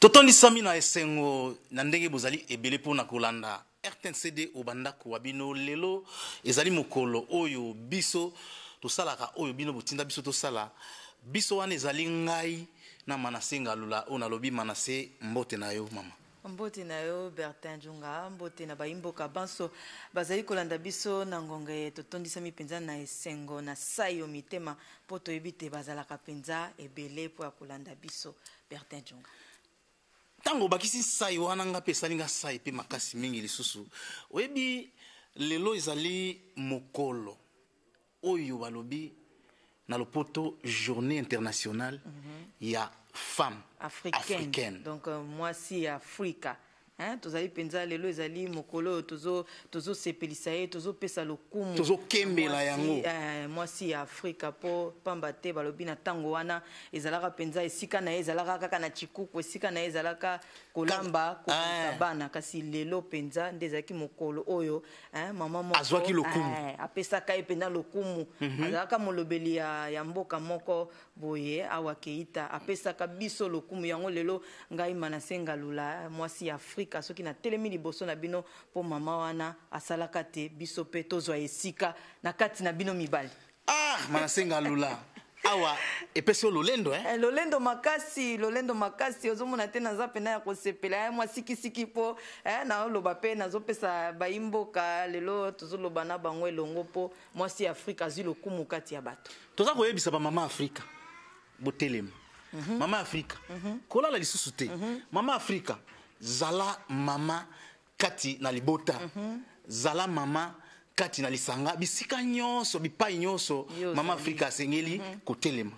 Totondisami na esengo na ndenge bozali ebele mpo na kolanda RTNCD o bandako wa bino. Lelo ezali mokolo oyo biso tosalaka oyo bino botinda biso tosala. Biso wana ezali ngai na Manasse Ngalula oyo nalobi Manasse, mbote na yo mama. Mbote na yo Bertin Djunga, mbote na bayimboka banso bazali kolanda biso na ngonga eye. Totondisami mpenza na esengo na sai o mitema mpo toyebi te bazalaka mpenza ebele mpo ya kolanda biso. Bertin Djunga. Ntango obakisi nsai wana, nga mpe esali nga sai mpe makasi mingi lisusu. Oyebi, lelo ezali mokolo oyo balobi na lopoto Journée internationale ya femme africaine, africaine. Donc mwasi ya Afrika, hein, tozali mpenza lelo ezali mokolo oyo tozosepelisa ye, tozopesa lokumu, tozokembela yango. Mwasi ya Afrika, mpo pamba te balobi na ntango wana ezalaka mpenza esika na ye ezalaka kaka na chikuku, esika na ye ezalaka kolamba, kobongisa bana. Kasi lelo mpenza nde ezalaki mokolo oyo, hein, mama moko azwaki lokumu. Apesaka ye mpenza lokumu. Azalaka molobeli ya mboka moko boye awa Keita, apesaka biso lokumu yango. Lelo ngai Manasse Ngalula, mwasi ya Afrika, soki natelemi liboso na bino, mpo mama wana asalaka te biso mpe tozwa esika na kati na bino mibali. Ah, Manasse Ngalula, awa epesi yo lolendo, eh? Eh, lolendo makasi, lolendo makasi. Ozomona te naza pena ya kosepela, mwa sikisiki mpo naoloba mpe nazopesa bayimboka. Lelo tozoloba na bango elongo mpo mwasi ya Afrika azwi lokumu kati ya bato. Toza koyebisa bamama Afrika, botelema. Mama Afrika, kolala lisusu te. Mama Afrika, zala mama kati na libota, zala mama kati na lisanga, bisika nyonso, bipai nyonso. Yo mama ozali. Afrika asengeli kotelema.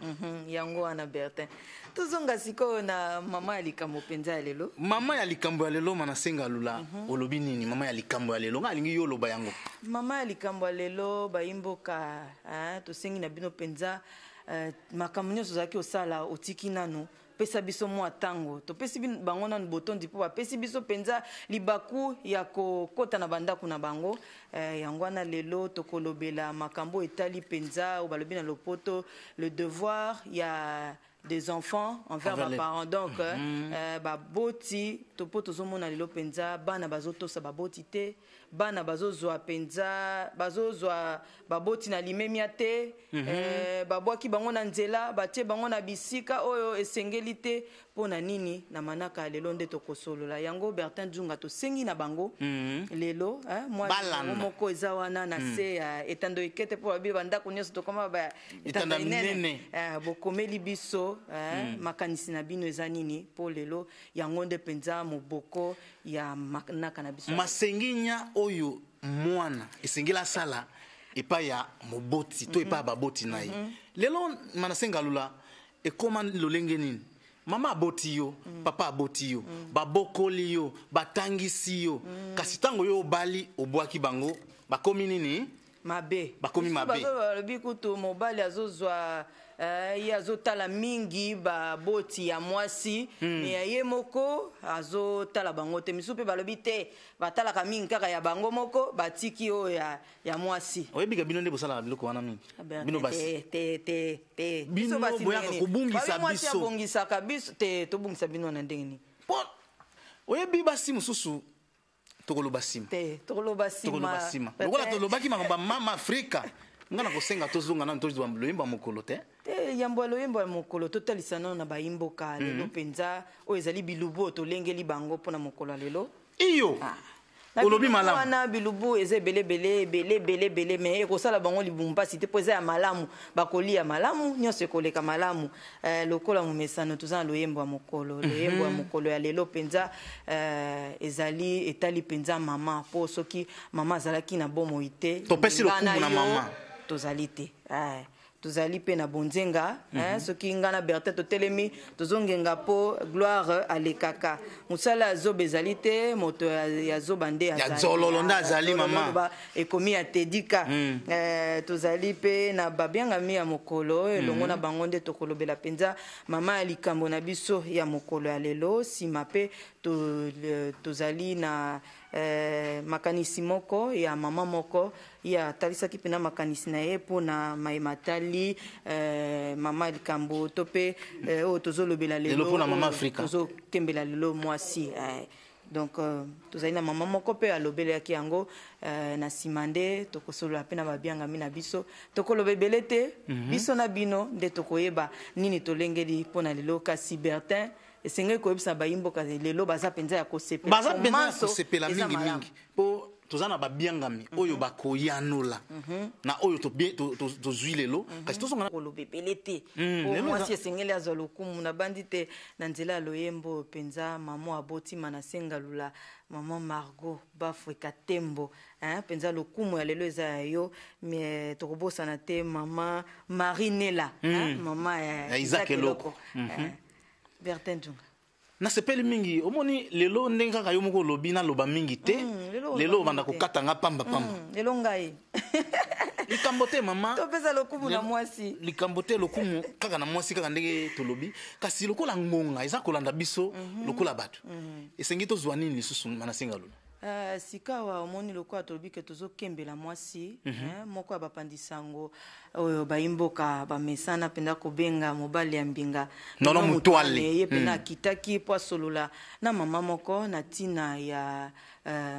Yango wana Bertin, tozonga sikoyo na mama ya likambo mpenza ya lelo. Mama ya likambo ya lelo, Manasse Ngalula, olobi nini? Mama ya likambo ya lelo, nga alingi yo oloba yango. Mama ya likambo ya lelo, bayimboka, hein, tosengi na bino mpenza, makambo nyonso ozalaki osala otiki nanu, pesa biso mwa ntango. Topesi bango nanu botondi mpo bapesi biso mpenza libaku ya kokɔta na bandako na bango. Yango wana lelo tokolobela makambo etali mpenza oyo balobi na lopoto le devoir ya des enfants envers envers les baparents. Donc baboti to mpo tozomona lelo mpenza bana bazotosa baboti te, bana bazozwa mpenza, bazozwa baboti na limemia te. Babwaki bango na nzela, batie bango na bisika oyo esengeli te. Mpo na nini? Na manaka ya lelo nde tokosolola yango. Bertin Djunga, tosengi na bango lelo, eh, mwa Balanda. yango moko eza wana na se ya etando ekete, mpo babi bandako nyonso tokoma ba etando etando inene. Minene. Bokomeli biso, makanisi na bino eza nini? Mpo lelo yango nde mpenza moboko ya manaka na biso. Masenginya oyo mwana esengeli asala epai ya moboti to epai ya baboti na ye. Lelo Manasse Ngalula, ekóma lolenge nini? Mama aboti yo, papa aboti yo, babokoli yo, batangisi yo, kasi ntango yo obali, obwaki bango, bakomi nini? Mabe. Bakomi Misusu mabe. Balobi kutu mobali azozwa, ye azotala mingi baboti ya mwasi, me ya ye moko azotala bango te. Misusu mpe balobi te, batalaka mingi kaka ya bango moko, batiki oyo ya mwasi. Oyebika bino nde bosalaka biloko wana mingi, bino basi. Te, te, te, te. Bino Biso basi boyaka ndenge nini? kobungisa Babi mwasi biso. abongisaka biso te, tobungisa bino na ndenge nini? Po oyebi basi mosusu, tokoloba nsima. Te, tokoloba nsima. Tokoloba nsima. Lokola tolobaki makambo ya mama Afrika, nga na kosenga tozonga nanu, tozwa loyembo ya mokolo te. Te, yambo ya loyembo ya mokolo, totalisa nano na bayimboka lelo mpenza oyo ezali bilubu oyo tolengeli bango mpona mokolo ya lelo. Iyo. Ah. Na Olobi bilubu malamu. wana, bilubu eza ebele ebele ebele ebele ebele, me ekosala bango libumu mpasi te, mpo eza ya malamu, bakolia malamu, nyonso ekoleka malamu. Lokola momesano, toza na loyembo ya mokolo. Loyembo ya mokolo ya lelo mpenza, ezali etali mpenza mama, mpo soki mama azalaki na bomoi te, Topesi nga lokumu na yo mama. tozali te. Tozali mpe na bonzenga, soki nga na Bertin totelemi, tozongenga mpo Gloire alekaka. Mosala ya zoba ezali te, moto ya zoba nde Ya azali. zololo nde Ah, azali, zololo mama. Ekomi ya tedika. Tozali mpe na babiangami ya mokolo elongo na bango nde tokolobela mpenza mama ya likambo na biso ya mokolo ya lelo. Nsima mpe tozali na Makanisi moko ya mama moko, ye atalisaki mpena makanisi na ye mpona maye matali mama likambo to mpe oyo tozolobela lelo. Lelo mpona Mama Afrika. Tozokembela lelo mwasi. Donc tozali na mama moko mpe alobelaki yango. Na nsima nde tokosolola mpe na babiangami na biso. Tokoloba ebele te, biso na bino nde tokoyeba nini tolengeli mpona lelo. Kasi Bertin, esengeli koyebisa bayimboka, lelo baza mpenza ya kosepela. Baza mpenza ya Komanso kosepela eza mingi malamu. Mingi mpo toza na babiangami oyo bakoyanola na oyo tozwi lelo. Kasi tozonga Koloba ebele te po lelo mwasi esengeli azwa lokumu. Nabandi te na nzela ya loyembo oyo mpenza mama abotima na Sengalula, mama Margot Bafrika Tembo, hein, mpenza lokumu ya lelo eza ya yo. Me tokobosana te mama Marie Nela, hein, mama ya Ya Isaac Isaac Eloko. Eloko. Bertin Djunga. Nasepeli mingi. Omoni lelo ndenge kaka yo moko olobi, naloba mingi te. Lelo oloba Lelo obanda mingi te. kokata nga pamba pamba. Lelo ngai Likambo te, mama. Topesa lokumu na mwasi. Likambo te, lokumu kaka na mwasi, kaka ndenge tolobi. Kasi lokola ngonga eza kolanda biso lokola bato, esengi tozwa nini lisusu na Senga Lolo? Sika awa omoni lokola tolobi ke tozokembela mwasi, moko ya bapandisango oyo bayimboka bamesana mpenza kobenga mobali ya mbinga. Nono Mutwale. Ye mpena akitaki mpo asolola na mama moko na ntina ya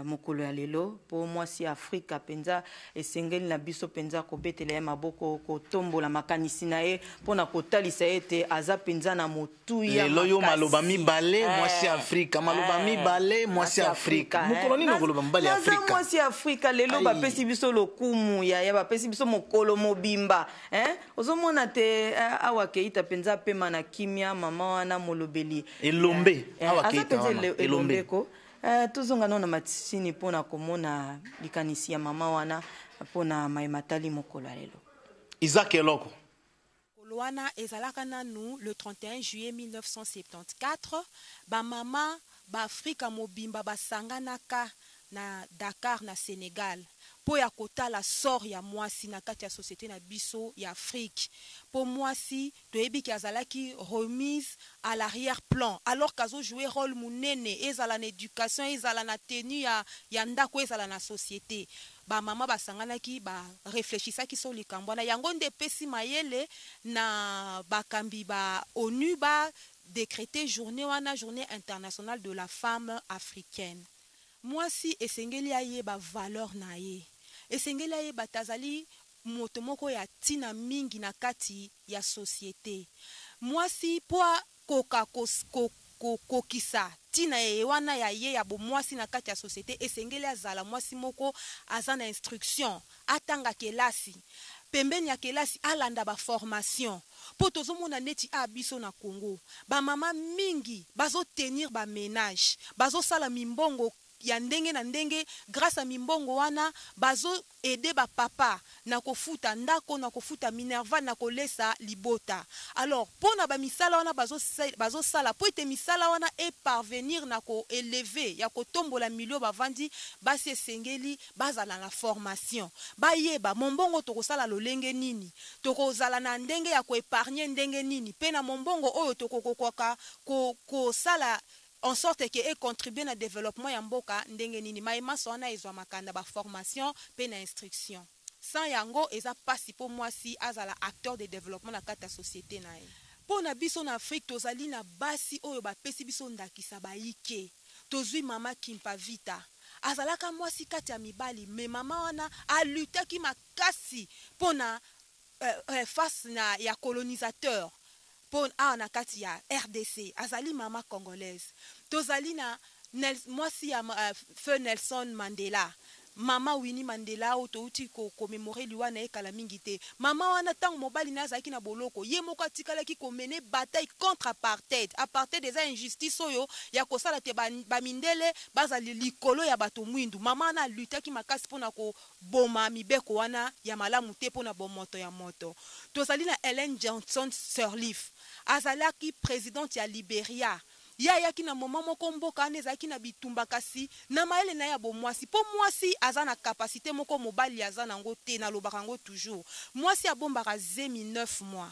mokolo ya lelo, mpo mwasi ya Afrika mpenza esengeli na biso mpenza kobetela ye maboko, kotombola makanisi na ye mpona kotalisa ye ete aza mpenza na motuya Lelo yo makasi. maloba mibale, mwasi ya Afrika. Maloba mibale, mwasi ya Afrika. Mokolo nini okoloba mobali ya Naza Afrika? mwasi ya Afrika lelo. Ai. Bapesi biso lokumu yaya, bapesi biso mokolo mobimba, eh? Ozomona te, awa Keita mpenza apema na kimia, mama wana molobeli. Elombe. Awa Aza Keita mpenza wana, elombe. Elombe ko. Tozonga nano na matini mpona komona likanisi ya mama wana mpona maye matali mokolo ya lelo. Isaac Eloko. Mokolo wana ezalaka nanu le 31 juillet 1974. Bamama baAfrika mobimba basanganaka na Dakar, na Sénégal, mpo ya kotala sort ya mwasi na kati ya société na biso ya Afrique, mpo mwasi toyebi ke azalaki remise à l'arrière plan alors qu'azojouer rôle monene, ezala na éducation, ezala na tenue ya ndako, ezala na société. Bamama basanganaki, bareflechisaki so likambo wana. Yango nde epesi mayele na bakambi ba ONU badécréter journée wana, Journée internationale de la femme africaine. Mwasi esengeli ayeba valeur na ye, esengeli ayeba te azali moto moko ya ntina mingi na kati ya société. Mwasi mpo akoka kokokisa ntina ye wana ya ye ya bomwasi na kati ya société, esengeli azala mwasi moko aza na instruction, atanga kelasi, pembeni ya kelasi alanda baformation. Mpo tozomona neti a biso na Congo, bamama mingi bazotenir baménage, bazosala mimbongo ya ndenge na ndenge. Grâce à mimbongo wana, bazoaider bapapa na kofuta ndako, na kofuta minerval, na kolesa libota. Alors mpo na bamisala wana bazosala, mpo ete misala wana eparvenir na koélever, ya kotombola milio bavandi, basi esengeli bazala na formation, bayeba mombongo tokosala lolenge nini, tokozala na ndenge ya koépargner ndenge nini, mpe na mombongo oyo tokokoka kosala en sorte ke econtribue na développement ya mboka ndenge nini. Mayemaso wana ezwamaka na baformation mpe na instruction. Sans yango, eza mpasi mpo mwasi azala acteur de développement na kati ya société na ye. Mpo na biso na Afrique, tozali na basi oyo bapesi biso ndakisa bayike. Tozwi mama Kimpa Vita, azalaka mwasi kati ya mibali, me mama wana alutaki makasi mpo na face na ya colonisateur. Mpo awa na kati ya RDC, azali mama congolaise. Tozali na mwasi ya feu Nelson Mandela, mama Winnie Mandela, oyo touti komemore liwa na ye kala mingi te. Mama wana, ntango mobali na ye azalaki na boloko, ye moko atikalaki komener bataille contre apartheid. Apartheid eza injustice oyo ya kosala te bamindele bazali likolo ya bato mwindu. Mama wana alutaki makasi mpona koboma mibeko wana ya malamu te mpona bomoto ya moto. Tozali na Ellen Johnson Sirleaf, azalaki présidente ya Liberia. Ye ayaki na moma moko mboka wana ezalaki na bitumba, kasi na mayele na ye ya bomwasi, mpo mwasi aza na kapasité moko mobali aza nango te, nalobaka yango toujours, mwasi abombaka zemi 9 mois.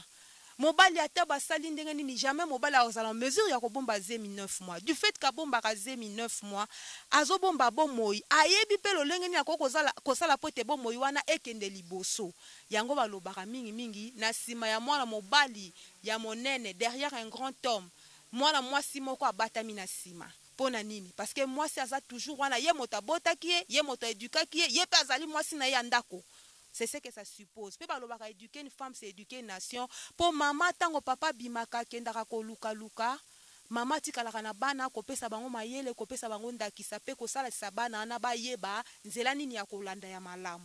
Mobali ata basali ndenge nini, jamais mobali akozala en mesure ya kobomba zemi 9 mois. Du fait que abombaka zemi 9 mois, azobomba bomoi, ayebi mpe lolenge nini akoki kozala, kosala mpo ete bomoi wana ekende liboso. Yango balobaka mingi mingi na sima ya mwana mobali ya monene, derrière un grand homme, mwana mwasi moko abatami na sima. Mpo na nini? Parce que mwasi aza toujours wana, ye moto abotaki ye, ye moto a educaki ye, ye mpe azali mwasi na ye ya ndako. C'est ce que ça suppose. Pe balobaka eduquer une femme c'est eduquer une nation. Po mama tango papa abimaka akendaka koluka luka, mama atikalaka na bana kopesa bango mayele, kopesa bango ndakisa pe kosalisa bana wana bayeba nzela nini ya kolanda ya malamu.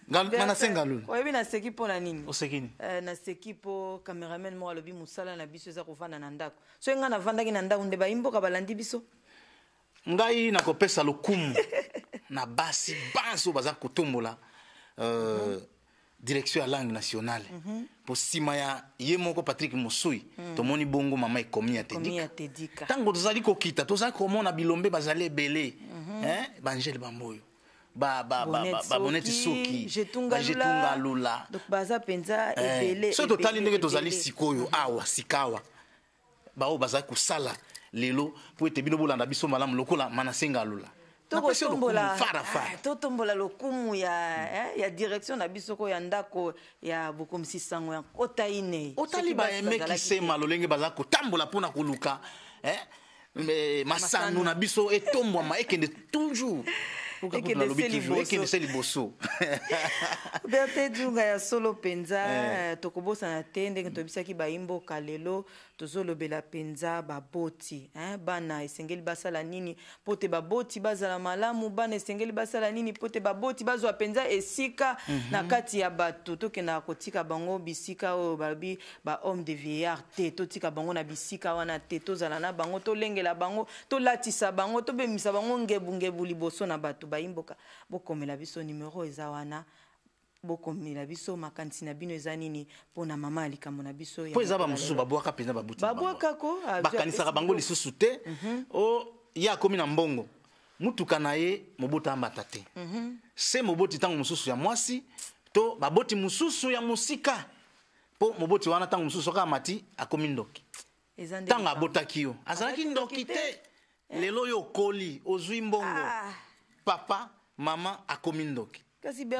Manasse Ngalula. Oyebi naseki mpo na nini? Oseki nini? Eh, naseki mpo cameraman moko alobi mosala na biso eza kovanda na ndako. Soki ngai navandaki na ndako nde bayimboka balandi biso. Ngai nakopesa lokumu na basi banso baza kotombola euh, direction ya langue nationale po nsima ya ye moko Patrick Musui tomoni bongo mama ekomi ya Tedika. Ntango tozali kokita tozali komona bilombe bazali ebele, hein, bangele bamboyo baboneti soki bajetunga lula, donc baza mpenza ebele. Soki totali ndenge tozali sikoyo awa sikawa, baoyo bazali kosala lelo mpo ete bino bolanda biso malamu lokola Manasse Ngalula. Tokotombola totombola lokumu ya, ya direction na biso ko ya ndako ya bokomisi sango ya nkota ine. Otali baeme kisema lolenge baza kotambola mpona koluka masano na biso etombwama ekende toujours ekende se liboso. Berte Djunga ya solo mpenza, tokobosana te ndenge toyebisaki bayimboka lelo tozolobela mpenza baboti, bana esengeli basala nini mpo te baboti bazala malamu, bana esengeli basala nini mpo te baboti bazwa mpenza esika na kati ya bato. Tokendaka kotika bango bisika oyo balobi ba homme de vieillard te, totika bango na bisika wana te, tozala na bango, tolengela bango, tolatisa bango, tobemisa bango ngebungebu liboso na bato. Bayimboka bokomela biso numero eza wana, bokomela biso makanisi na bino eza nini mpona mama ya likambo na biso. Po eza bamosusu babwaka mpenza babuti, babwaka ko bakanisaka bango lisusu te. O ye akomi na mbongo, mutuka na ye mobota ambata te, se moboti ntango mosusu ya mwasi to baboti mosusu ya mosika, mpo moboti wana ntango mosusu soki amati akomi ndoki. Ntango abotaki yo azalaki ndoki te, lelo oyo okoli ozwi mbongo, papa mama akomi ndoki.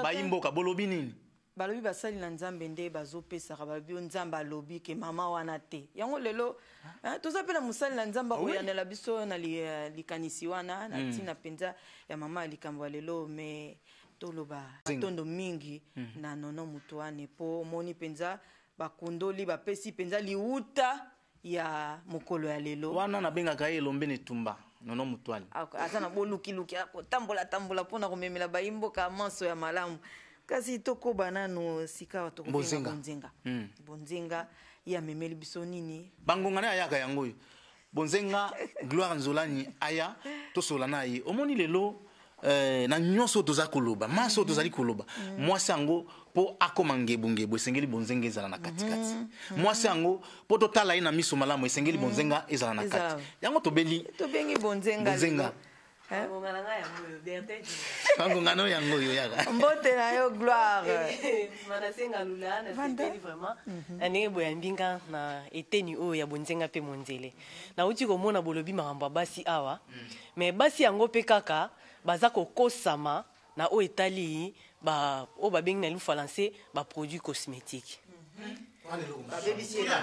Bayimboka bolobi nini? Balobi basali na Nzambe nde bazopesaka, balobi yo Nzambe alobi ke mama wana te. Yango lelo toza mpe na mosali na Nzambe akoyanela biso na likanisi wana na ntina mpenza ya mama ya likambo ya lelo. Me toloba matondo mingi na Nono Mutuane mpo omoni mpenza bakundoli bapesi mpenza liuta ya mokolo ya lelo. Wana nabengaka ye elombe na etumba, Nono Mutuane. Aza na bolukiluki, akotambola tambola mpona komemela bayimboka manso ya malamu. Kasi tokoba nanu sika tokobenga Bonzenga. Bonzenga ye amemeli biso nini? Bangonga na ayaka yango oyo. Bonzenga Gloire Nzolani aya tosola na ye. Omoni lelo na nyonso toza koloba, maso tozali koloba, mwasi yango mpo akoma ngebungebu esengeli bonzenga ezala na katikati. Mwasi yango mpo totala ye na miso malamu esengeli bonzenga ezala na kati. Yango tobeli tobengi bonzenga. Bonzenga. Bangonga no yango oyo yaka. Mbote na yo Gloire. Manasse Ngalula, nasepeli vraiment na ndenge boyambi nga na eteni oyo ya bonzenga mpe monzele. Nauti komona bolobi makambo ya basi awa, mais basi yango mpe kaka baza kokosama na oyo etali ba oyo babengi na lufalanse ba produit cosmétique,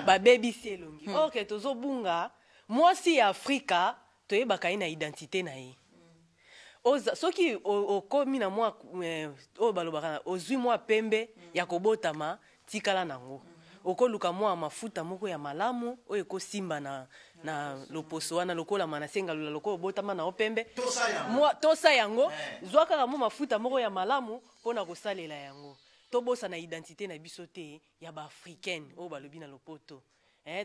babebisi elongi. Or ke tozobunga mwasi ya Afrika, toyebaka ye na identité na ye. Oza, soki okomi na mwa oyo balobaka ozwi mwa pembe ya kobotama, tikala nango, okoluka mwa mafuta moko ya malamu oyo ekosimba na loposo wana. Lokola Manasse Ngalula, lokola obotama na yo pembe, tosa yango, zwa kaka mwa mafuta moko ya malamu mpona kosalela yango. Tobosana identité na biso te ya baafricaine oyo balobi na lopoto.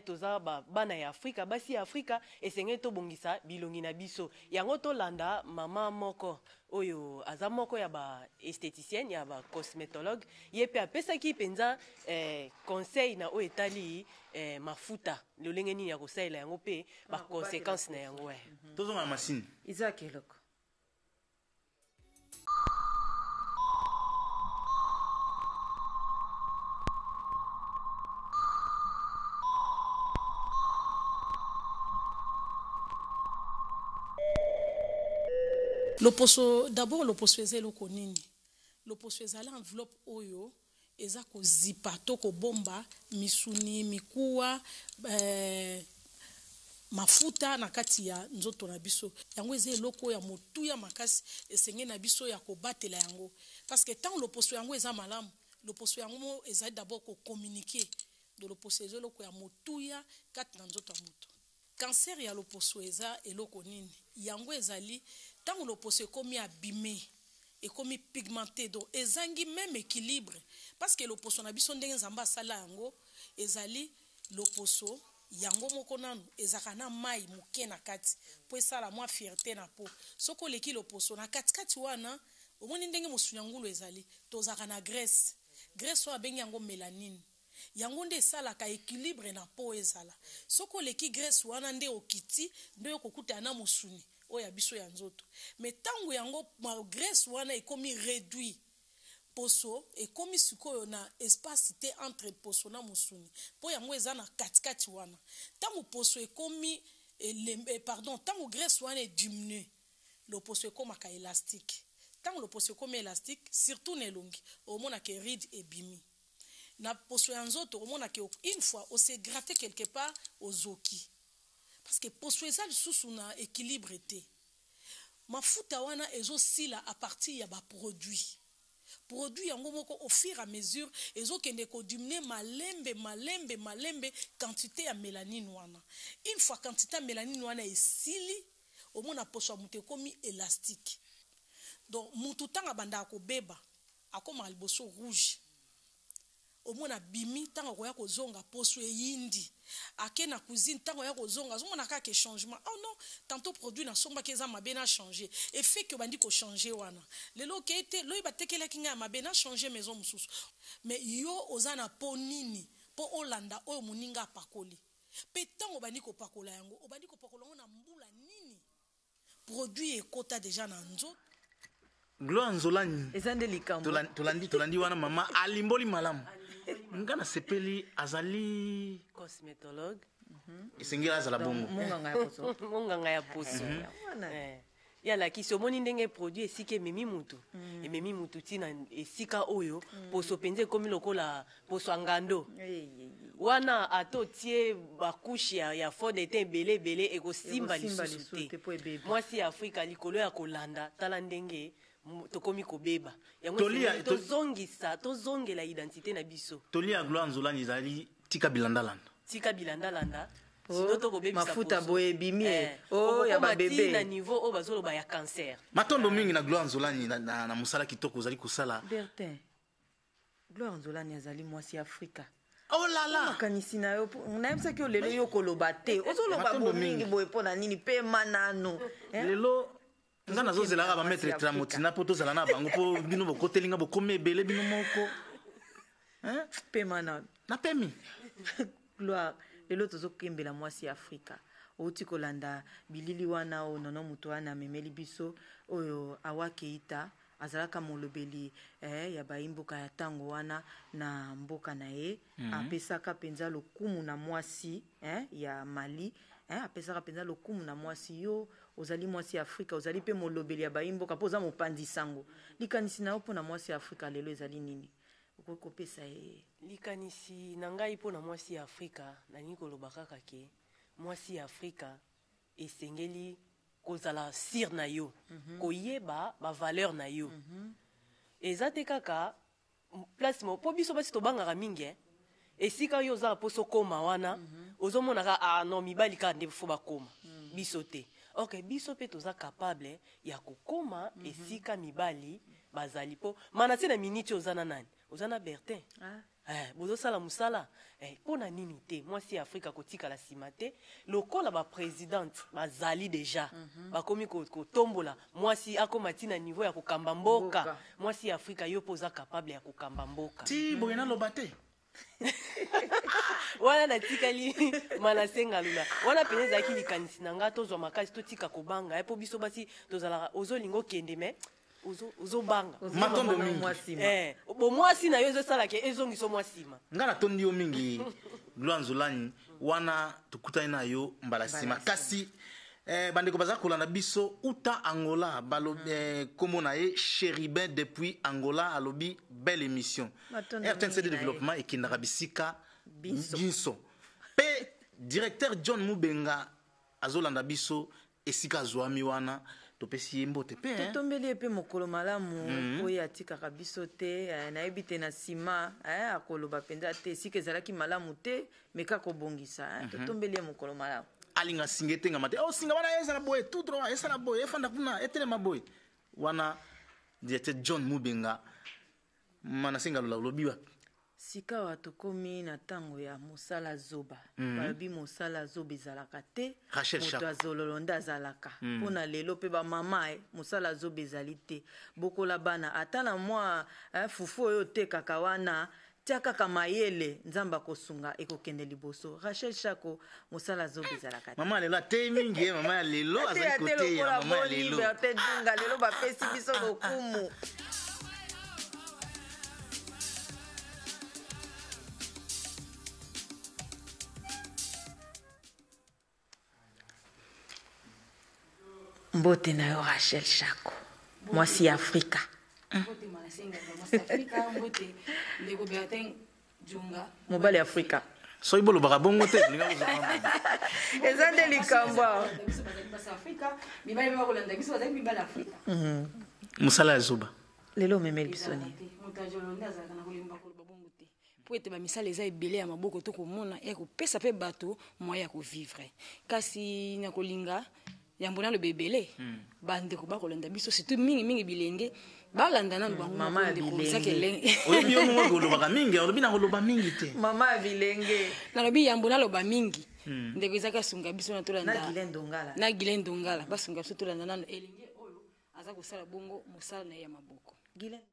Toza bana ya Afrika, basi ya Afrika, esengeli tobongisa bilongi na biso. Yango tolanda mama moko oyo aza moko ya ba esthéticienne, ya ba cosmétologue, ye mpe apesaki mpenza conseil na oyo etali mafuta, lolenge nini ya kosalela yango mpe ba conséquence na yango. Tozonga na masini. Isaac Eloko. Loposo, d'abord loposo eza eloko nini? Loposo ezali enveloppe oyo eza kozipa to kobomba misuni, mikuwa, eh, mafuta na kati ya nzoto na biso. Yango eza eloko ya motuya makasi, esengeli na biso ya kobatela yango. Parce que tango loposo yango eza malamu, loposo yango mo ezali d'abord ko communiquer. Donc loposo eza eloko ya motuya kati na nzoto ya moto. Cancer ya loposo eza eloko nini? Yango ezali tango loposo ekomi abime, ekomi pigmente, donc ezangi meme equilibre, parce que loposo na biso ndenge Nzambe asala yango ezali loposo yango moko nanu ezalaka na mayi moke na kati po esala mwa fierte na peau. Soki oleki loposo na kati kati wana omoni ndenge mosuni ya ngulu ezali, tozalaka na graisse, graisse oyo abengi yango melanine. Yango nde esalaka equilibre na peau ezala. Soki oleki graisse wana nde okiti nde oko kutana na mosuni oyo ya biso ya nzoto. Mais tango yango graisse wana ekomi reduit, poso ekomi sikoyo na espace te entre poso na mosuni po yango eza na kati kati wana. Tango poso ekomi pardon tango graisse wana e diminuer, loposo ekomaka elastique. Tango loposo ekomi elastique surtout na elongi omona ke ride ebimi. Na poso ya nzoto omona ke une fois o se gratter quelque part ozoki parce que poso eza lisusu na equilibre te. Mafuta wana ezo sila à partir ya ba produits. Produit yango moko au fur et à mesure ezo kende ko diminuer malembe malembe malembe quantite ya melanine wana. Une fois quantite ya melanine wana esili omona poso ya mutu ekomi elastique. Donc mutu tango abandaka kobeba Akomaka liboso rouge omona abimi tango akoya kozonga poso eyindi ake na cuisine tango aya kozonga azomona kaka ke changement oh non tantot produit nasombaki eza mabe na changer effet ke obandi ko changer wana lelo okeyi te lobi batekelaki ngai ya mabe na changer maison mosusu mais yo oza na peau nini po olanda oyo moninga apakoli pe tango obandi kopakola yango obandi kopakola yango na mbula nini? Produit ekota dejà na nzoto. Gloire Nzolani. Eza nde likambo. Tolandi tolandi wana mama alimboli malamu. Nga nasepeli azali cosmétologue. Esengeli azala bongo. Monganga ya poso. Monganga ya poso. Eh. Ye alakisi omoni ndenge produit esika ememi mutu. Ememi mutu ti na esika oyo poso penza ekomi lokola poso ya ngando. Wana ata otie ba couche ya, ya fond de teint ebele ebele ekosimba lisusu te. Mwasi ya Afrika likolo ya kolanda tala ndenge tokomi kobeba. Yango esengeli tozongisa, tozongela identite na biso. Toli ya Gloire Nzolani ezali tika bilandalanda. Tika bilandalanda. Sinon tokobebisa mafuta poso. boye ebimi Eh, oh ya okokoma ba ti bebe. na niveau oyo bazoloba ya cancer. Matondo mingi na Gloire Nzolani na, na, na mosala kitoko ozali kosala. Bertin. Gloire Nzolani azali mwasi ya Afrika. Oh la la! Makanisi na yo, nayebisaki yo lelo yo koloba te. Ozoloba Matondo bo mingi mingi. boye mpo na nini? Pema nanu. Eh? Lelo nga nazozela kaka ba maître Mwasi ya Afrika. Tramotina mpo tozala na bango mpo bino bokoteli nga bokomi ebele bino moko. Hein? Pema nanu. Napemi. Gloire, lelo tozokembela mwasi ya Afrika. Outi kolanda bilili wana oyo Nono Mutuana amemeli biso, oyo Awa Keita Azalaka molobeli eh, ya bayi-mboka ya tango wana na mboka na ye. Apesaka penza lokumu na mwasi eh, ya Mali eh, apesaka penza lokumu na mwasi. Yo ozali mwasi ya Afrika, ozali pe molobeli ya bayi-mboka pe oza mopanzi sango. Likanisi na yo po na mwasi ya Afrika lelo ezali nini? Okoki kopesa ye? Likanisi na ngai po na mwasi ya Afrika, nalingi koloba kaka ke mwasi ya Afrika esengeli kozala sur na yo, koyeba ba valeurs na yo. Eza te kaka place moko, po biso basi tobangaka mingi hein. Esika yo oza na posa okoma wana, ozomona kaka ah non mibali kaka nde faut bakoma, biso te. Or que biso pe toza capable ya kokoma esika mibali bazali. Po mana se na minute oyo oza na nani? Oza na Bertin. Eh, bozosala musala eh, pona nini te mwasi ya Afrika kotikala sima te lokola ba presidente bazali deja bakomi kotombola mwasi akoma ti na niveau ya kokamba mboka. Mboka. Mwasi ya Afrika yo pe oza capable ya kokamba mboka. Ti boye naloba te. Wana natikali Manasse Ngalula. Wana penza ezalaki likanisi na nga tozwa makasi totika kobanga eh, po biso basi tozalaka ozolinga okende mais Ozo ozo banga. Matondo mingi. Eh, bo mwasi na yo ezo sala ke ezongiso mwa sima. Nga natondi yo mingi Gloire Nzolani, wana tokutani na yo mbala sima. Kasi Bandeko baza kolanda biso uta Angola, balobi kombo na ye Cherubin depuis Angola, alobi belle émission. Matondo RTNC mingi de na ye. développement ekendaka bisika Binso. binso. Pe directeur John Mubenga azolanda biso esika azwami wana, topesi ye mbote pe, hein. Totombeli ye mpe mokolo malamu oyo atikaka biso te, nayebi te na nsima, akoloba mpenza te esika ezalaki malamu te, me kaka kobongisa, Totombeli ye mokolo malamu. Alinga singa etengama te, oh, singa wana ezala boye tout droit, esala boye, efanda kuna, etelema boye wana. Directeur John Mubenga, Manasenga Lola, olobi wapi? Sika awa tokomi na ntango ya mosala zoba. Balobi mosala zoba ezalaka te. Rachel Moto Chako. azololo nde azalaka. Mpona lelo mpe bamama, mosala zoba ezali te. Bokola bana ata na mwa, fufu oyo otekaka wana, tia kaka mayele, Nzambe akosunga, ekokende liboso. Rachel Chako, mosala zoba ezalaka te. Mama lelo atei mingi, ye mama ya lelo azali Ateya te koteya lokola mama ya boni lelo. Bertin Dunga, lelo bapesi biso lokumu. Mbote na yo Rachel Chako, mwasi ya Afrika. Mbote Manasenga, mwasi ya Afrika, mbote ndeko Bertin Djunga. Mobali ya Afrika. Soki bolobaka bongo te, bolinga kozwa mama. Eza nde likambo awa. Biso bazali basi ya Afrika, mibali mpe bakolanda biso bazali mibali ya Afrika. Mosala ya zoba. Lelo omemeli biso Ezalaka nini? te. Moto ya jolo nde azalaka na kolemba koloba bongo te. Po ete bamisala eza ebele ya maboko to komona ya kopesa mpe bato moyen ya kovivre. Kasi na kolinga yambo naloba ebele, bandeko bakolanda biso, surtout mingi mingi bilenge balanda nanu bango Mama moko ya ndeko bilenge. Isaac Elenge. Oyebi yo moko kolobaka mingi, olobi na koloba mingi te. Mama ya bilenge. Nalobi yambo naloba mingi, ndeko Isaac asunga biso na tolanda Na Guylaine Dongala. Na Guylaine Dongala basunga biso tolanda nanu elenge oyo aza kosala bongo mosala na ye ya maboko. Guylaine.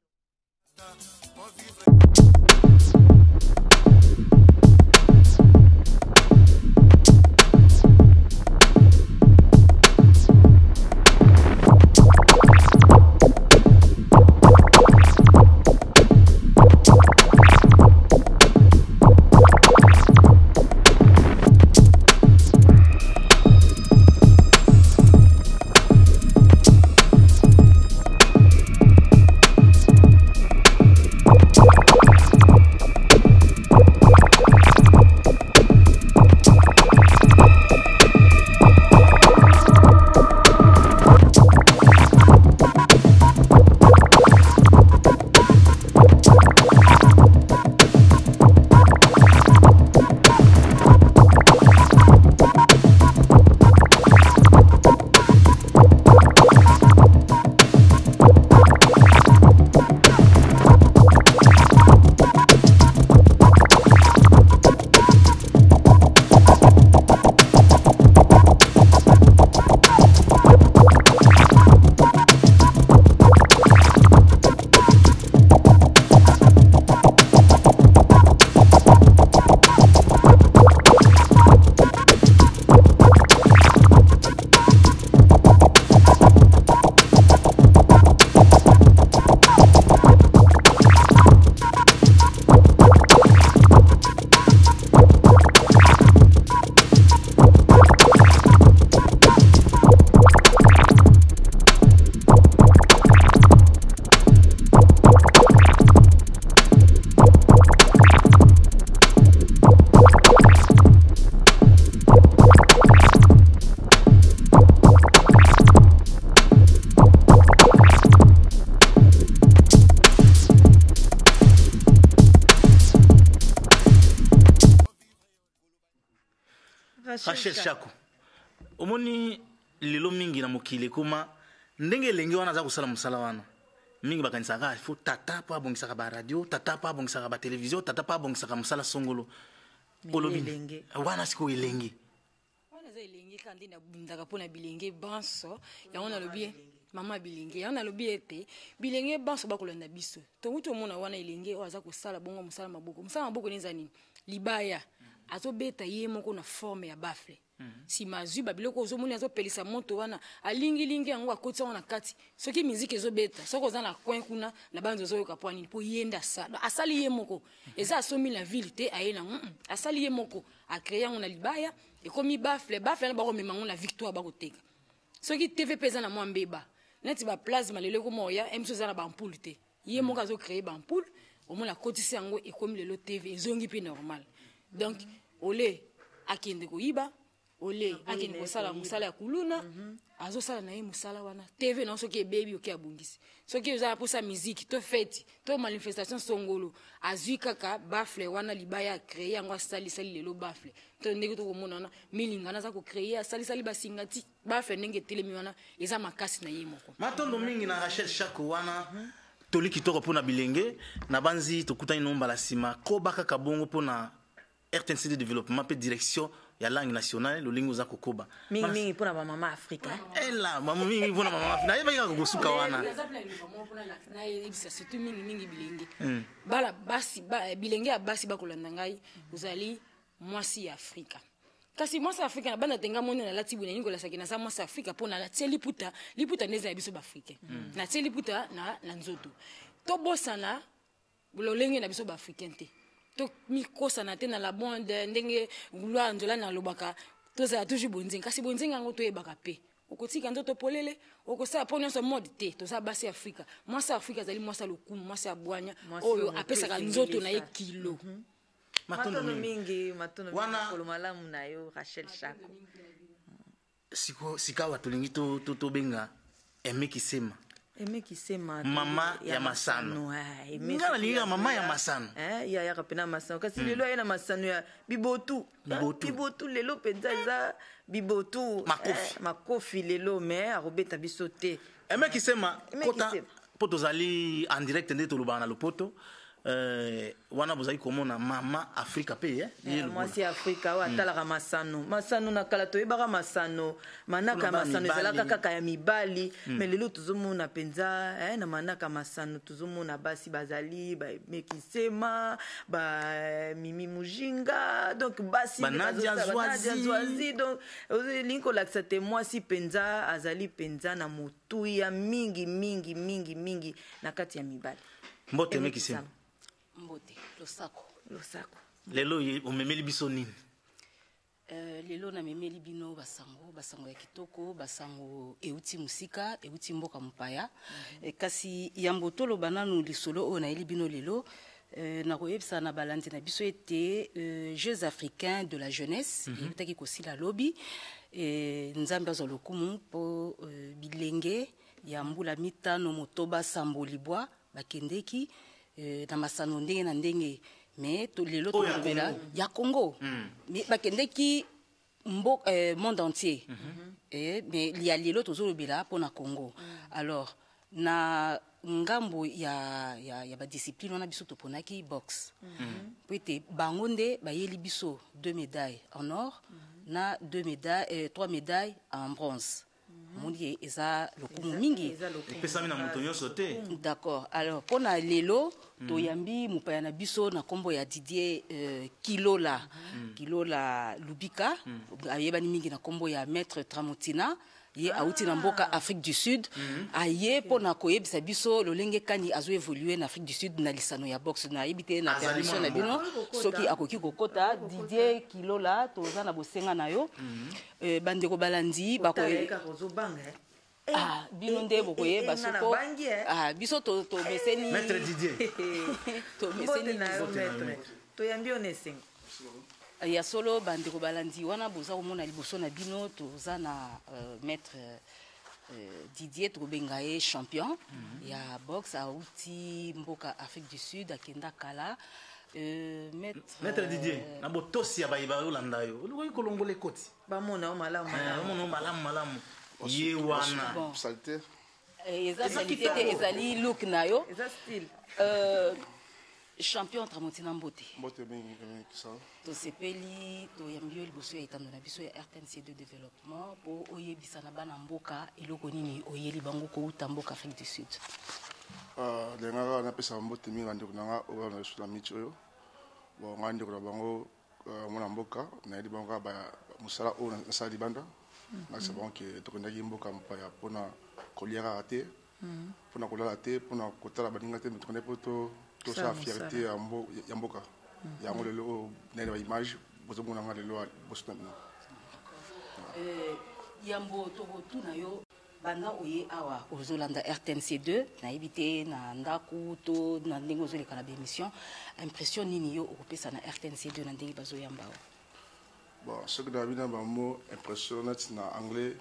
Rachel Chako, omoni lelo mingi na mokili ekoma ndenge elenge wana aza kosala mosala wana, mingi bakanisaka il faut tata mpo abongisaka baradio, tata mpo abongisaka batelevizio, tata mpo abongisaka mosala songolo. Olobi Elenge. wana sikoyo elenge. Wana eza elenge kaka nde nabundaka mpona bilenge banso. Yango nalobi mama bilenge, yango nalobi ete bilenge banso bakolanda biso. Tonguti omona wana elenge oyo aza kosala bongo mosala maboko. Mosala maboko nde eza nini? Libaya azobeta ye moko na forme ya baffle. Nsima azwi babiloko ozomoni azopelisa moto wana, alingilingi yango, akotisi yango na kati. Soki miziki ezobeta, soki oza na coin kuna na banzi, ozoyoka. Mpo nini? Mpo ye nde asala, asali ye moko. Eza asombi na ville te, aye nango, asali ye moko, acréer yango na libaya, ekomi baffle. Baffle wana bakomema yango na Victoire, bakoteka. Soki TV mpe eza na mwa mbeba, neti baplasma lelo ekoma oya, miso eza na baampoule te, ye moko azocréer baampoule. Omona akotisi yango, ekomi lelo TV ezongi mpe normal. Donc ole akende koyiba, ole akende kosala mosala ya kuluna, azosala na ye mosala wana. TV na soki ebebi, oke abongisi. Soki oza mposa miziki to feti to manifestation songolo, azwi kaka baffle wana, libaya, acréer yango, asalisali lelo baffle. To ndenge tokomona wana milinga aza kocréer, asalisali basinga ti baffle ndenge etelemi wana, eza makasi na ye moko. Matondo mingi na Rachel Shako wana, toli kitoko mpona bilenge na banzi. Tokutani no mbala nsima. Koba kaka bongo mpona RTNC de développement mpe direction ya langue nationale, lolingi oza kokoba. Mingimingi mpona bamama Afrika. Ela mama, mingi mpona mama Afrika, nayebaki kaka kosuka wana. Naza mpe na liloba moko mpona nayebisa surtout mingimingi bilenge bala basi, bilenge ya basi bakolanda ngai. Ozali mwasi ya Afrika, kasi mwasi ya Afrika na banda tenga moni nalati boye, nalingi kolasaki naza mwasi ya Afrika mpo natie liputa. Liputa nde eza ya biso baafricain. Natie liputa na nzoto. Tobosana lolenge na biso baafricain te, tomikosana te na la bonde. Ndenge lwa nzola nalobaka, tozala toujours bonzenga, kasi bonzenga yango toyebaka mpe okotika nzoto polele, okosala mpo nyonso mode te. Toza basi ya Afrika. Mwasi ya Afrika azali mwasi ya lokumu, mwasi ya bwanya, Mwasi oyo oyo motu apesaka esengeli nzoto na ye kilo. Matondo Matondo mingi. mingi, matondo mingi. Mokolo malamu na yo, Rachel Shako. Sikawa tolingi tobenga Aime Kisema. Aime Kisema. Mama ya masano. Nga nalingi kaka mama ya masano. Ye ayaka mpena masano, kasi lelo aye na masano ya bibotu. Bibotu. Bibotu lelo mpenza eza bibotu. Makofi. Makofi lelo, mais akobeta biso te. Aime Kisema. Aime Kota Kisema. mpo tozali en direct nde tolobaka na lopoto. Wana bozali komona mama Afrika mpe ye lokola. Mwasi ya Afrika oyo atalaka masano. Masano na kala toyebaka masano, manaka ya Mpona bana masano mibali. ezalaka kaka ya mibali, mais lelo tozomona mpenza na manaka masano tozomona basi bazali bamekisema, bamimi Mujinga, donc basi nde Ba Nadia bazosala, ba Nadia Zwazi. Zwazi. Donc olingi kolakisa te mwasi mpenza azali mpenza na motuya mingi mingi mingi mingi na kati ya mibali. Mbote, Aime Kisema. Mbote, losako. Losako. Lelo omemeli biso nini? Lelo namemeli bino basango, basango ya kitoko, basango euti mosika, euti mboka mopaya. Kasi yambo toloba nanu lisolo oyo nayeli bino lelo, nakoyebisa na balandi na biso ete Jeux africains de la jeunesse eutaki kosila lobi. Nzambe azwa lokumu mpo bilenge ya mbula 5, 8, 7, 9 bakendeki na masano ndenge na ndenge. Mais lelo Oyo ya tokolobela Congo. ya Congo. Mais bakendeki monde entier. Mais ya lelo tozolobela mpona Congo. Alors na ngambo ya badiscipline wana, biso toponaki boxe, po ete bango nde bayeli biso deux médailles en or na deux médailles, trois médailles en bronze. Omoni ke eza lokumu mingi. Eza lokumu. Epesami na moto nyonso te. D'accord. Alors mpona lelo toyambi mopaya na biso na nkombo ya Didier Kilola, Kilola Lubika, ayebani mingi na nkombo ya Maître Tramotina. Ye auti na mboka Afrique du Sud. Aye mpona koyebisa biso lolenge kani azoévolue na Afrique du Sud na lisano ya boxe. Nayebi te na Azali permission mwana na bino mboka. soki akoki kokota. Didier Kilola, toza na bosenga na yo. Bandeko balandi Otala ye kaka, ozobanga, eh? Ah, bino nde bokoyeba. Nga na soko bangi, eh. Ah, biso tomeseni. Maître Didier. Tomeseni. Mbote na yo, maître, toyambi yo na esengo. Ya solo, bandeko balandi, wana boza komona liboso na bino, toza na maître Didier, tokobenga ye champion ya boxe, auti mboka Afrique du Sud, akenda kala. Maître, Maître Didier, na botosi ya bayeba olanda yo, okoki kolongola ekoti. Bamona yo malamu malamu. Bamona yo malamu malamu. Ye wana. Bon. Saleté. Eza saleté te, ezali look na yo. Eza style. Champion Tramontina, mbote. Mbote mingi, mingi kisala. Tosepeli toyambi yo liboso ya etando na biso ya RTNC de développement mpo oyebisa na bana mboka eloko nini oyeli bango kouta mboka Afrique du Sud. Ndenge kaka napesa mbote mingi bandeko na nga oyo na biso na miti oyo. Bon, ngai ndeko na bango, mwana mboka, nayebi bango kaka. mosala oyo nasala libanda. Nalakisa bango ke tokendaki mboka mopaya mpona kolia kaka te, mpona kolala te, mpona kotala baninga te, mais tokendaki mpo tosala fierté ya mboka yango. Lelo oyo nayeli baimage, bozomona nga lelo liboso na bino. Yambo tokotuna yo, banda oye awa, ozolanda RTNC 2, nayebi te na ndako to na ndenge ozoleka na baémission, impression nini yo okopesa na RTNC 2 na ndenge bazoyamba awa? Bon, soki nayebi na bamo impression neti na anglais,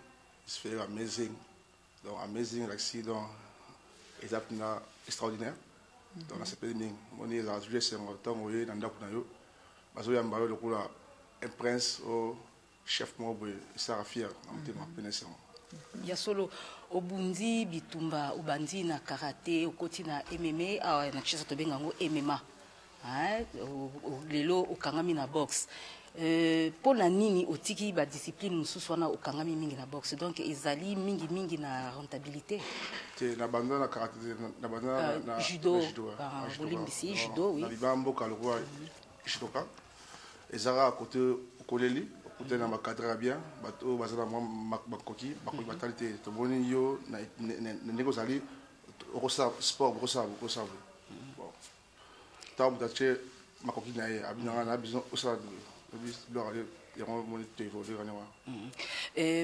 it's very amazing. Donc amazing elakisi donc eza mpena extraordinaire. Donc nasepeli mingi. Moni ezalaka toujours esengo ntango oye na ndako na yo, bazoyamba yo lokola un prince o chef moko boye. Esalaka fier na motema mpe na esengo. Ya solo, obundi bitumba, obandi na karate, okoti na MMA, awa na Kinshasa tobenga yango MMA. Hein, lelo okangami na boxe. Mpo na nini otiki badiscipline mosusu wana, okangami mingi na boxe? Donc ezali mingimingi na rentabilité? Te, na banda na karate te, na banda na judo. Na judo, Ah, na judo. Bolimbisi, judo, oui. Na libaa mboka lokola judoka, eza kaka kote okoleli, okutani na bacadre ya bien, bato oyo baza na mwa bakoki, bakoki batali te. Tomoni yo na ndenge ozali, okosala sport, okosala boye. Bon, ntango moto atie makoki na ye, abinanga na biso, osala biloko yango, moni toévolue kani wana.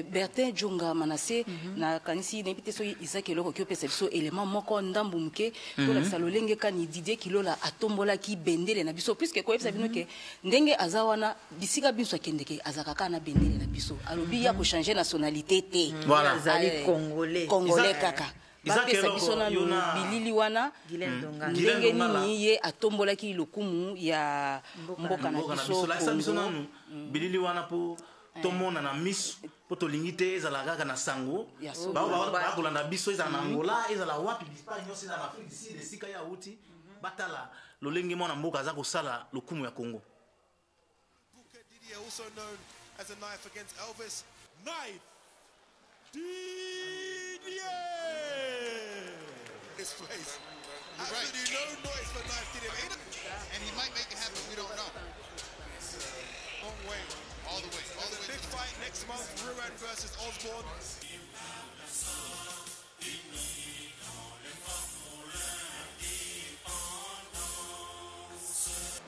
Bertin Jonga Manase, nakanisi nayebi te soki Isaac eloko oki opesa biso élément moko ndambu moke, tolakisa lolenge kani Didier Kilola atombolaki bendele na biso, puisque koyebisa bino ke ndenge aza wana, bisika biso akendeke, azalaka kaka na bendele na biso. Alobi ya kochange nationalité te. Voilà. Azali Eh, Congolais. Congolais kaka. Isaac Bapesa Eloko, biso nanu bilili wana, Guylaine Dongala. ndenge Guylaine Dongala. nini ye atombolaki lokumu ya mboka na Mboka na biso biso. Lakisa biso Congo. nanu bilili wana mpo tomona na miso, mpo tolingi te ezala kaka na sango. Ya solo. Bakolanda biso, ezala na Angola, ezala wapi, bispa nyonso, ezala na Afrique du Sud, esika ye awuti, batala lolenge mwana mboka aza kosala lokumu ya Congo. Booker Didier, also known as a Knife, against Elvis Knife Didier. This place. Absolutely no noise for Knife Didier. And he might make it happen. We don't know. Long way. All the way. All the There's a way. big fight next month, Ruan versus Osborne.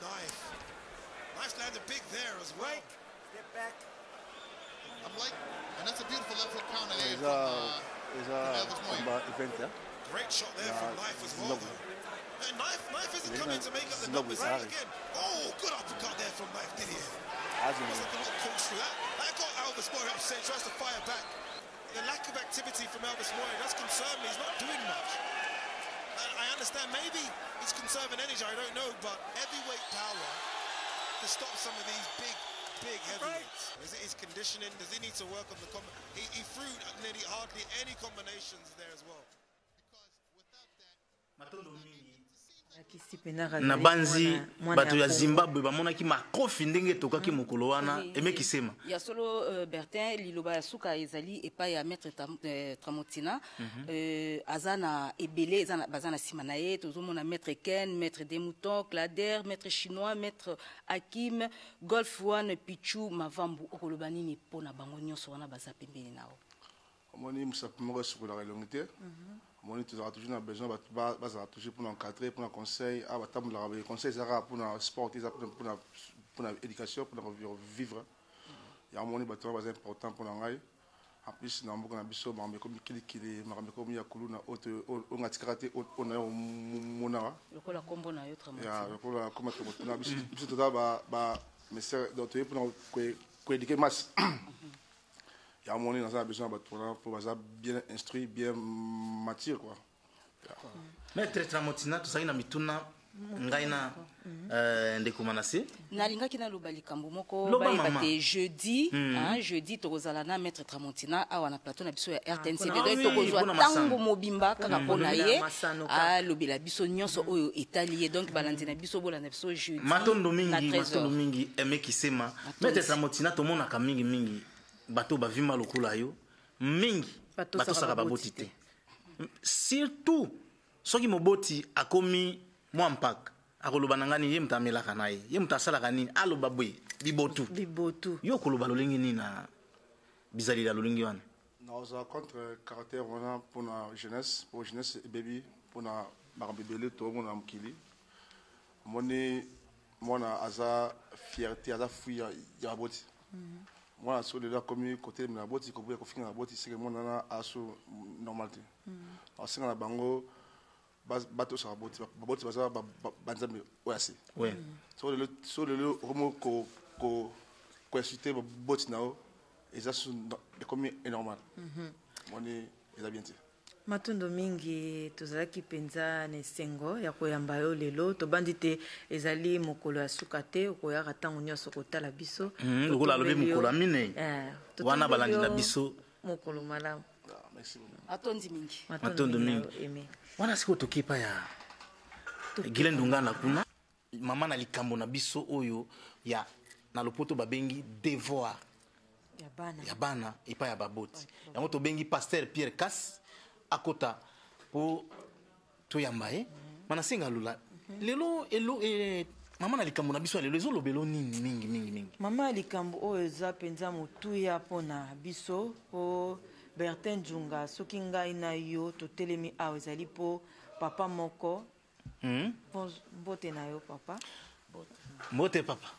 Knife. Knife landed big there as well. Step back. I'm like, and that's a beautiful left hook counter there Eza from, eza from Elvis Moyo. combat event, eh? Great shot there from Knife as well, Zimbabwe. though. And Knife isn't Zina- coming to make up the Zimbabwe numbers Harare. again. Oh, good uppercut there from Knife Didier. Azo- Almost like a little corkscrew. That got Elvis Moyo upset. Tries to fire back. The lack of activity from Elvis Moyo does concern me. He's not doing much. And I understand maybe he's conserving energy. I don't know, but heavyweight power to stop some of these big, big heavyweights. Is it his conditioning? Does he need to work on the He threw nearly hardly any combinations there as well. Matondo mingi. Akisi mpenza azali Na banzi mwana bato ya Congo. Zimbabwe bamonaki makofi ndenge etokaki mokolo wana emekisema. Ya solo, Bertin, liloba ya suka ezali epai ya maître Tramotina. Aza na ebele, eza baza na nsima na ye. Tozomona maître Ken, maître Demouton Clader, maître chinois, maître Hakim Golf One, Pichu Mavambu. Okoloba nini mpo na bango nyonso wana baza pembeni na yo? Omoni, mosapi moko esukolaka elongi te. Omoni, tozalaka toujours na besoin bato bazala toujours mpona encadrer, mpona conseil. Awa batambolaka boye, conseil eza kaka mpona sport te, eza mpona éducation, mpona vivre. Yango moni bato wana baza important mpona ngai. En plus, na mboka na biso, makambo ekomi kilikili, makambo ekomi ya kuluna oyo nga tikaka te, oyo na yo monaka. Lokola nkombo na yo Ya Tramotina. Lokola koma Tramotina, biso toza ba messere, donc toye mpona koéduquer masse. Yango moni naza na besoin ya bato wana mpo baza bien instruit, bien mature, quoi. Maître Tramotina, tozalaki na mituna, ngai na ndeko Manase. Nalingaki naloba likambo moko. Loba, Bayeba mama. te jeudi, hein, jeudi tokozala na maître Tramontina awa na plateau na biso ya RTNC. Mpona Donc tokozwa mpona masano. ntango mobimba kaka mpona kolobela ye, masano kaka. alobela biso nyonso oyo etali ye. Donc balandi na biso, bolanda biso jeudi Matondo na mingi. 13 Matondo heures. mingi, emekisema. Maître Tramotina, tomonaka mingimingi bato bavimba lokola yo mingi Batosaka batosaka baboti baboti te, surtout soki moboti akomi mwa mpaka, akoloba na ngai nini? Ye moto amelaka na ye, ye moto asalaka nini, aloba boye. Bibotu. Bibotu. Yo koloba lolenge nini na bizaleli ya lolenge wana? Nakozala contre caractère wana mpona jeunesse, mpo jeunesse ebebi mpona makambo ebele toomona na mokili. Omoni mwana aza fierté, aza fruit ya baboti. Mwana so lelo akomi kotelemela baboti, koboya kofinga baboti, seke mwana wana aso normal te. Asenga na bango batosa baboti. Baboti baza banzambe oyo ase. So lelo okomi koinsulte baboti na yo, eza ekomi anormal. Moni eza bien te. Matondo mingi. Tozalaki mpenza na esengo ya koyamba yo lelo. Tobandi te, ezali mokolo ya suka te, okoyaka ntango nyonso kotala biso. Lokola alobi Totombeli yo- mokolo ya minei. Totombeli Wana balandi na yo biso. Mokolo malamu. Merci beaucoup. Atondi mingi. Matondo mingi. Na yo, Aimé. Wana sikoyo toki epai ya Gilen Ndungana kuna, mama na likambo na biso oyo ya na lopoto babengi devoir ya bana ya bana epai ya baboti. Yango tobengi pasteur Pierre Kas akota mpo toyamba ye. Manasenga lula lelo elo mama na likambo na biso ya lelo ezolobela nini mingi mingi mingi? Mama ya likambo oyo eza mpenza motuya mpona biso, mpo Bertin Nzunga, soki ngai na yo totelemi awa, ezali mpo papa moko. Mbote na yo, papa. Mbote, papa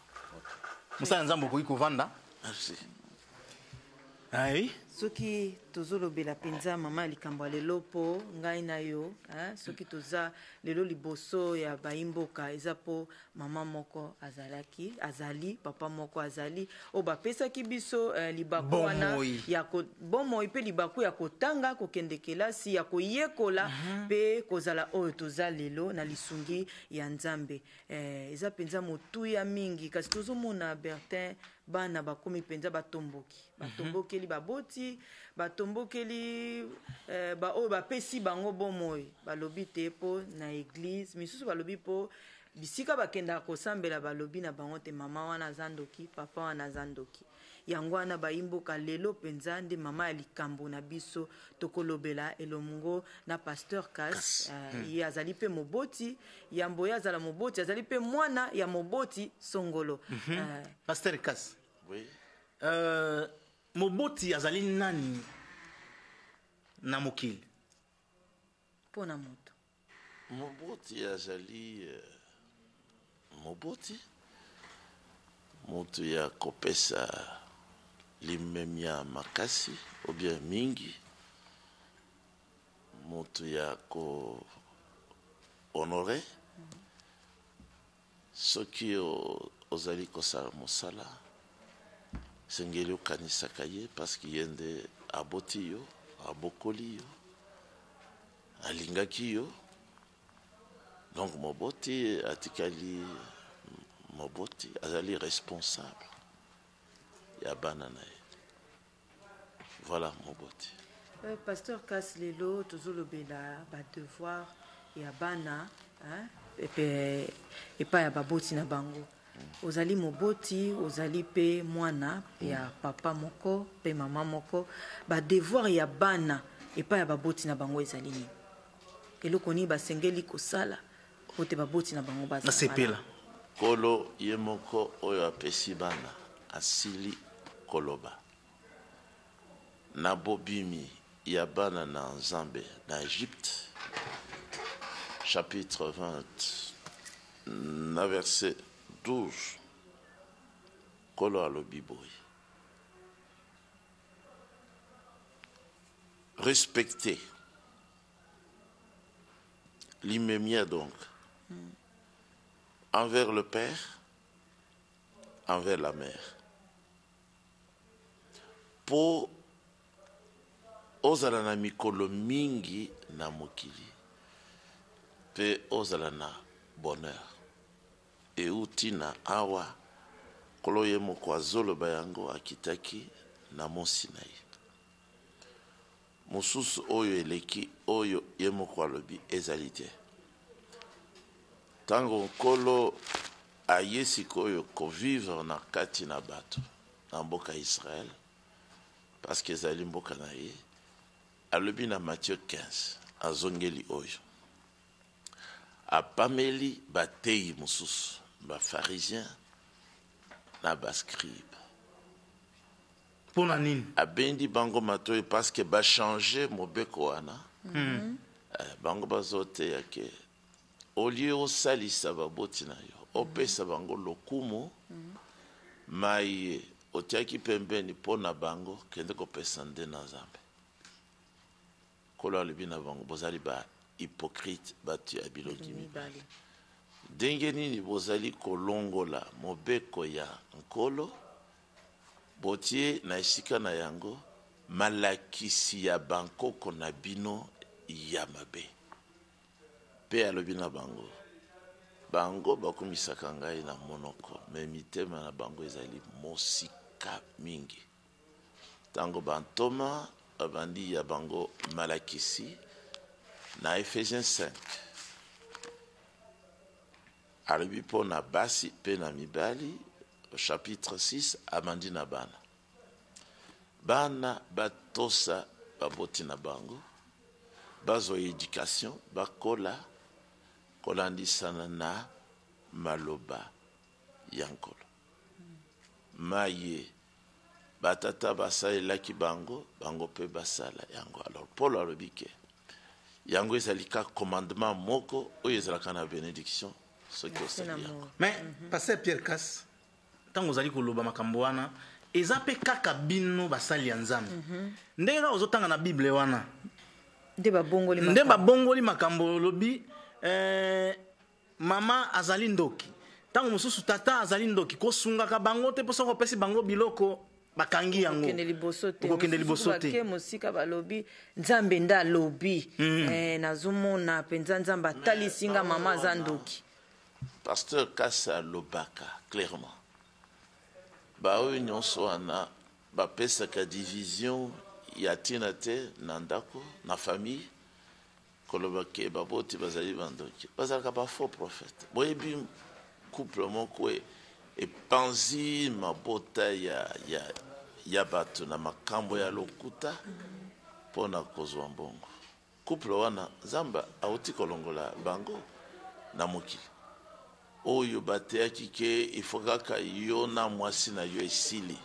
mosala Nzambe, okoki kovanda. Merci. Ai. Soki tozolobela mpenza mama ya likambo ya lelo, mpo ngai na yo, hein, soki toza lelo liboso ya bayimboka, eza mpo mama moko azalaki, azali, papa moko azali, oyo bapesaki biso libaku wana Bomoi. ya bomoi mpe libaku ya kotanga, kokende kelasi, ya koyekola mpe kozala oyo toza lelo na lisungi ya Nzambe. Eza mpenza motuya mingi. Kasi tozomona, Bertin, bana bakomi mpenza batomboki, batombokeli baboti, batombokeli baoyo bapesi bango bomoi. Balobi te mpo na église misusu, balobi mpo bisika bakendaka kosambela, balobi na bango te mama wana aza ndoki, papa wana aza ndoki. Yango wana, bayimboka, lelo mpenza nde mama ya likambo na biso tokolobela elongo na pasteur Kas. Kas. Ye azali mpe moboti. Yambo ye azala moboti, azali mpe mwana ya moboti songolo. Pasteur Kas. Oui. Moboti azali nani na mokili? Mpo na moto. Moboti azali moboti, moto ya kopesa limemia makasi ou bien mingi, moto ya kohonorer. Soki ozali kosala mosala, esengeli okanisaka ye, parce que ye nde aboti yo, abokoli yo, alingaki yo. Donc moboti atikali moboti, azali responsable ya bana na ye. Voilà moboti. Pasteur Kas, lelo tozolobela badevoir ya bana, hein, epai ya baboti na bango. Ozali moboti, ozali mpe mwana ya papa moko mpe mama moko. Badevoir ya bana epai ya baboti na bango ezali nini? Eloko nini basengeli kosala po te baboti na bango bazala Nasepela. malamu? Nkolo ye moko oyo apesi bana asili koloba na bobimi ya bana na Nzambe na Egypte, chapitre 20 na verset 12, Nkolo alobi boye: respecter limemia, donc envers le père, envers la mère, mpo ozala na mikolo mingi na mokili mpe ozala na bonheur. Euti na awa, Nkolo ye moko azoloba yango, akitaki na mosi na ye. Mosusu oyo eleki oyo ye moko alobi ezali te. Ntango Nkolo aye sikoyo kovivre na kati na bato na mboka Israel, parce que ezali mboka na ye, alobi na Matthieu 15, azongeli oyo apameli bateyi mosusu, bapharisien. na bascribe. Mpo na nini? Abendi bango matoi parce que bachange mobeko wana. Bango bazoteya ke au lieu osalisa baboti na yo, opesa bango lokumu, mai otiaki pembeni mpo na bango, kende kopesa nde na Nzambe. Nkolo alobi na bango: bozali ba hypocrite, bato ya bilongi mibale. Ndenge nini bozali kolongola mobeko ya Nkolo, botie na esika na yango malakisi ya bankoko na bino ya mabe? Mpe alobi na bango: bango bakumisaka ngai na monoko, me mitema na bango ezali mosika mingi. Ntango bantoma babandi ya bango malakisi na Ephésiens 5, alobi mpo na basi mpe na mibali. Chapitre 6, abandi na bana. Bana batosa baboti na bango, bazwa éducation, bakola kolandisana na maloba ya Nkolo. Maye batata basalelaki bango, bango mpe basala yango. Alors Paul alobi ke yango ezali ka commandement moko oyo ezalaka na bénédiction soki osali yango. Mais pasteur Pierre Kas, ntango ozali koloba makambo wana, eza mpe kaka bino basali ya Nzambe. Ndenge kaka ozotanga na Bible wana, nde babongoli nde babongoli makambo. Olobi mama azali ndoki, ntango mosusu tata azali ndoki, kosungaka bango te, mpo soki opesi bango biloko, bakangi yango. Okokende liboso te. Okokende liboso te. Bake mosika, balobi Nzambe nde alobi. Nazomona mpenza Nzambe atalisi nga mama aza ndoki. Pasteur Kasa alobaka clairement: baoyo nyonso wana bapesaka division ya ntina te na ndako, na famille, koloba ke baboti bazali bandoki, bazalaka bafaux prophète. Boyebi couple moko epanzi mabota ya bato na makambo ya lokuta mpo na kozwa mbongo. Couple wana, Nzambe auti kolongola bango na mokili oyo. Bateyaki ke ifo kaka yo na mwasi na yo esili,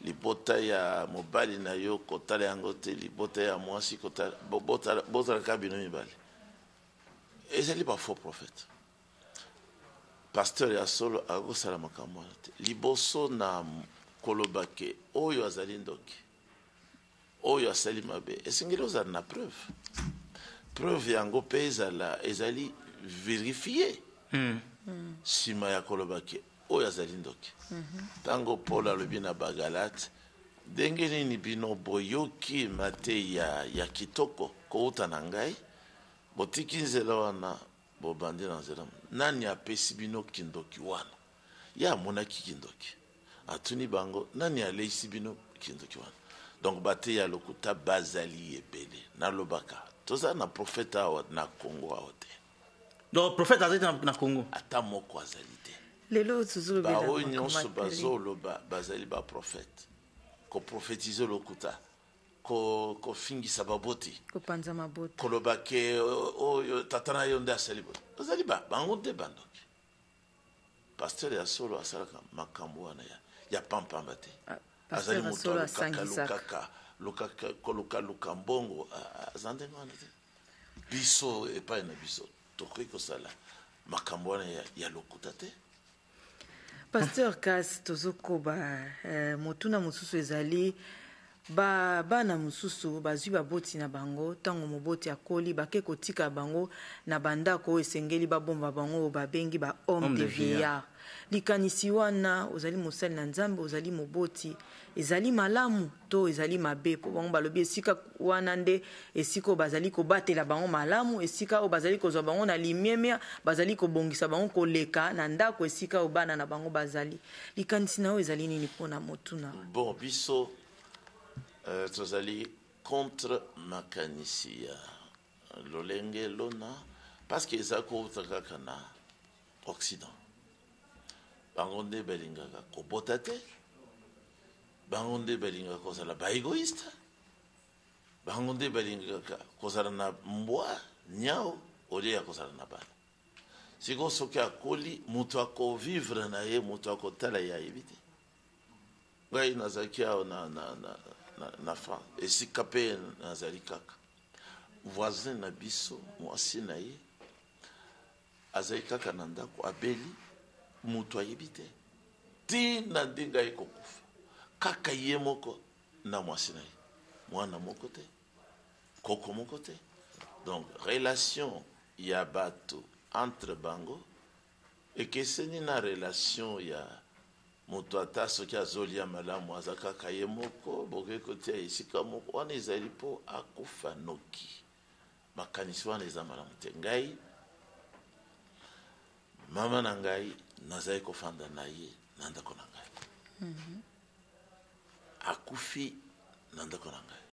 libota ya mobali na yo kotala yango te, libota ya mwasi bozalaka bino mibale. Ezali bafaux prophète. Pasteur ya solo akosala makambo wana te. Liboso na koloba ke oyo azali ndoki, oyo asali mabe, esengeli ozala na preuve. Preuve yango mpe ezala ezali vérifié nsima ya koloba ke oyo azali ndoki. Ntango Paul alobi na Bagalate: ndenge nini bino boyoki mateya ya kitoko kouta na ngai, botiki nzela wana, bobandi na nzela, nani apesi bino kindoki wana? Ye amonaki kindoki, atuni bango: nani aleisi bino kindoki wana? Donc bateya lokuta bazali ebele. Nalobaka, toza na prophète awa na Congo awa te. Donc prophète azali te na Congo? Ata moko azali te. Lelo tozolobela Baoyo nyonso bazoloba bazali baprophète, koprophétise lokuta, kofingisa baboti, kopanza mabota, koloba ke oyo tata na yo nde asali boye, bazali bango nde bandoki. Pasteur ya solo asalaka makambo wana ya pampamba te. Azali moto alukaka lukaka lukaka kolukaluka mbongo, aza ndenge wana te. Biso epai na biso tokoki kosala makambo wana ya lokuta te. Pasteur Kas, tozokoba. Motuna mosusu ezali: ba bana mosusu bazwi baboti na bango, ntango moboti akoli, bake kotika bango na bandako oyo esengeli babomba bango, oyo babengi ba home de vieillard. Likanisi wana, ozali mosali na Nzambe, ozali moboti, ezali malamu to ezali mabe? Mpo bango balobi esika wana nde esika oyo bazali kobatela bango malamu, esika oyo bazali kozwa bango na limemia, bazali kobongisa bango koleka na ndako esika oyo bana na bango bazali. Likanisi na oyo ezali nini mpona motuna? Bon, biso tozali contre makanisi ya lolenge lona, parce que eza kouta kaka na Occident. Bango nde balingaka kobota te, bango nde balingaka kozala baégoïste, bango nde balingaka kozala na mbwa, niao, au lieu ya kozala na bana. Sikoyo soki akoli, moto akovivre na ye, moto akotala ye ayebi te. Ngai nazalaki awa na, na, na, na, na France, esika mpe nazali kaka voisin na biso, mwasi na ye azali kaka na ndako, abeli, moto ayebi te ntina ndenge aye kokufa, kaka ye moko na mwasi na ye, mwana moko te, koko moko te. Donc relation ya bato entre bango ekeseni na relation ya moto. Ata soki azolia malamu, aza kaka ye moko, bokoki kotia esika moko wana, ezali mpo akufa noki. Makanisi wana eza malamu te. Ngai, mama na ngai, nazali kofanda na ye na ndako na ngai. Akufi na ndako na ngai.